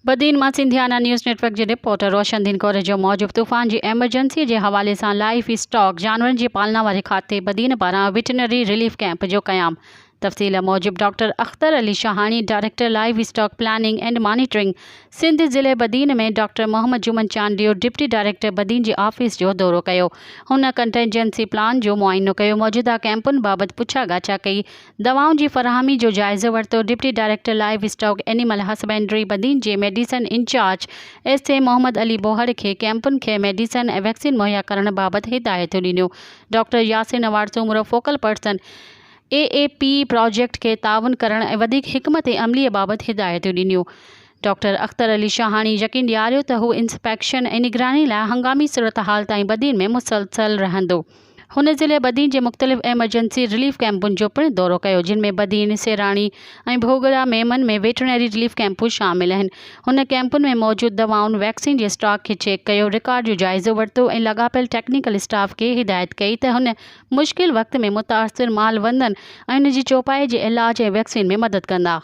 بدين مان Sindhiana news net work جي reporter روشن دين ڪوريجو موجب طوفان جي ايمرجنسي جي حوالي سان لائيف اسٽاڪ جانورن جي پالنا واري کاتي بدين پاران وٽنري رليف ڪئمپ جو قيام تفصيل موجب doctor Akhtar Ali Shahani director livestock planning and monitoring Sindh ضلعي Badin ۾ doctor Muhammad Juman Chandio deputy director Badin جي آفيس جو دورو ڪيو هن ڪنٽينجنسي پلان جو معائنو ڪيو موجوده ڪئمپن بابت پڇا ڳاڇا ڪئي دوائن جي فراهمي جو جائزو ورتو. Deputy director livestock animal husbandry Badin جي medicine incharge S A Muhammad Ali Bohar کي ڪئمپن کي ميڊيسن ۽ ويڪسين مهيا ڪرڻ بابت هدايتون ڏنيون. Doctor Yasir Nawaz Soomro focal person A A P project کي تعاون ڪرڻ ۽ وڌيڪ حڪمت عملي بابت هدايتون ڏنيون. ڊاڪٽر اختر علي شاهاڻي يقين ڏياريو ته هو انسپيڪشن ۽ نگراني لاء هنگامي صورتحال تائين بدين ۾ مسلسل رهندو. هن ضلعي بدين جي مختلف ايمرجنسي رليف ڪئمپن جو پڻ دورو ڪيو جن ۾ بدين، سيراڻي ۽ ڀوڳڙا ميمن ۾ ويٽرنري رليف ڪئمپون شامل آهن. هن ڪئمپن ۾ موجود دوائن، ويڪسين جي اسٽاڪ کي چيڪ ڪيو، رڪارڊ جو جائزو ورتو ۽ لاڳاپيل ٽيڪنيڪل اسٽاف کي هدايت ڪئي ته هن مشڪل وقت ۾ متاثر مالوندن ۽ ان جي چوپائي جي علاج ۽ ويڪسين ۾ مدد ڪندا.